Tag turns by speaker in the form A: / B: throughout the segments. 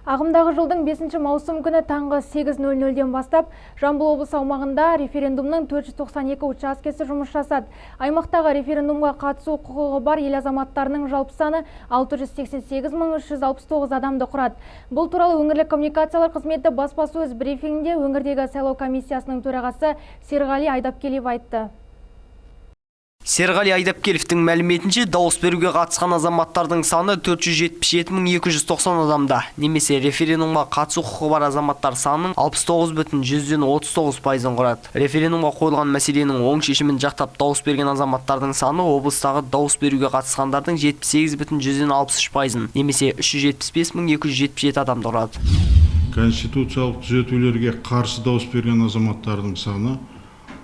A: Ағымдағы жылдың 5 маусым күні таңғы 8:00-ден бастап Жамбыл облысы аумағында референдумның 492 учаскесі жұмыс жасады. Аймақтағы референдумға қатысу құқығы бар ел азаматтарының жалпы саны 688 369 адамды құрады. Бұл туралы өңірлік коммуникациялар қызметі баспасөз брифингінде өңірдегі сайлау комиссиясының төрағасы Серғали Айдапкелев айтты.
B: Серғали Айдапкеловтің мәліметінше, дауыс беруге қатысқан азаматтардың саны 477 290 адамды немесе референдумға қатысу құқығы бар азаматтар санының 69,39%-ын құрады. Референдумға қойылған мәселенің оң шешімін жақтап дауыс берген азаматтардың саны облыстағы дауыс беруге қатысқандардың 78,63%-ын немесе 375 277 адамды құрады.
C: Конституциялық түзетулерге қарсы дауыс берген азаматтардың саны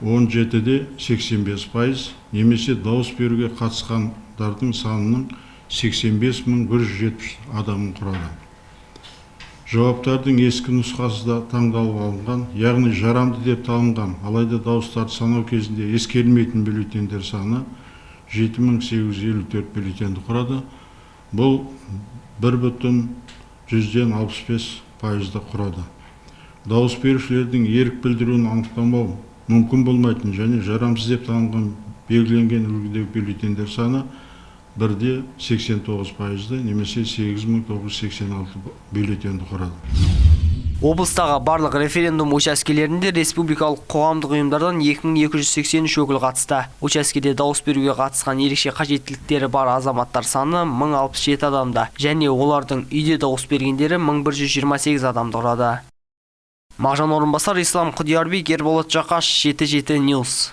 C: 17,85% немесе дауыс беруге қатысқандардың санының 85 170 адамын құрады. Жауаптардың ескі нұсқасы да таңдалып алынған, яғни жарамды деп танылған, алайда дауыстарды санау кезінде ескерілмейтін бюллетендер саны 7854 бюллетенді құрады. Бұл 1,65%-ды құрады. Дауыс берушілердің ерік білдіруін анықтамау мүмкін болмайтын және жарамсыз деп танылған белгіленген үлгідегі бюллетендер саны 1,89%-ды немесе 8986 бюллетенді құрады.
B: Облыстағы барлық референдум учаскелерінде республикалық қоғамдық ұйымдардан 2283 өкіл қатысты. Учаскеде дауыс беруге қатысқан ерекше қажеттіліктері бар азаматтар саны 1067 адамды және олардың үйде дауыс бергендері 1128 адамды құрады. Мағжан Орынбасар, Ислам Құдиярбек, Ерболат Жақаш, 77 News.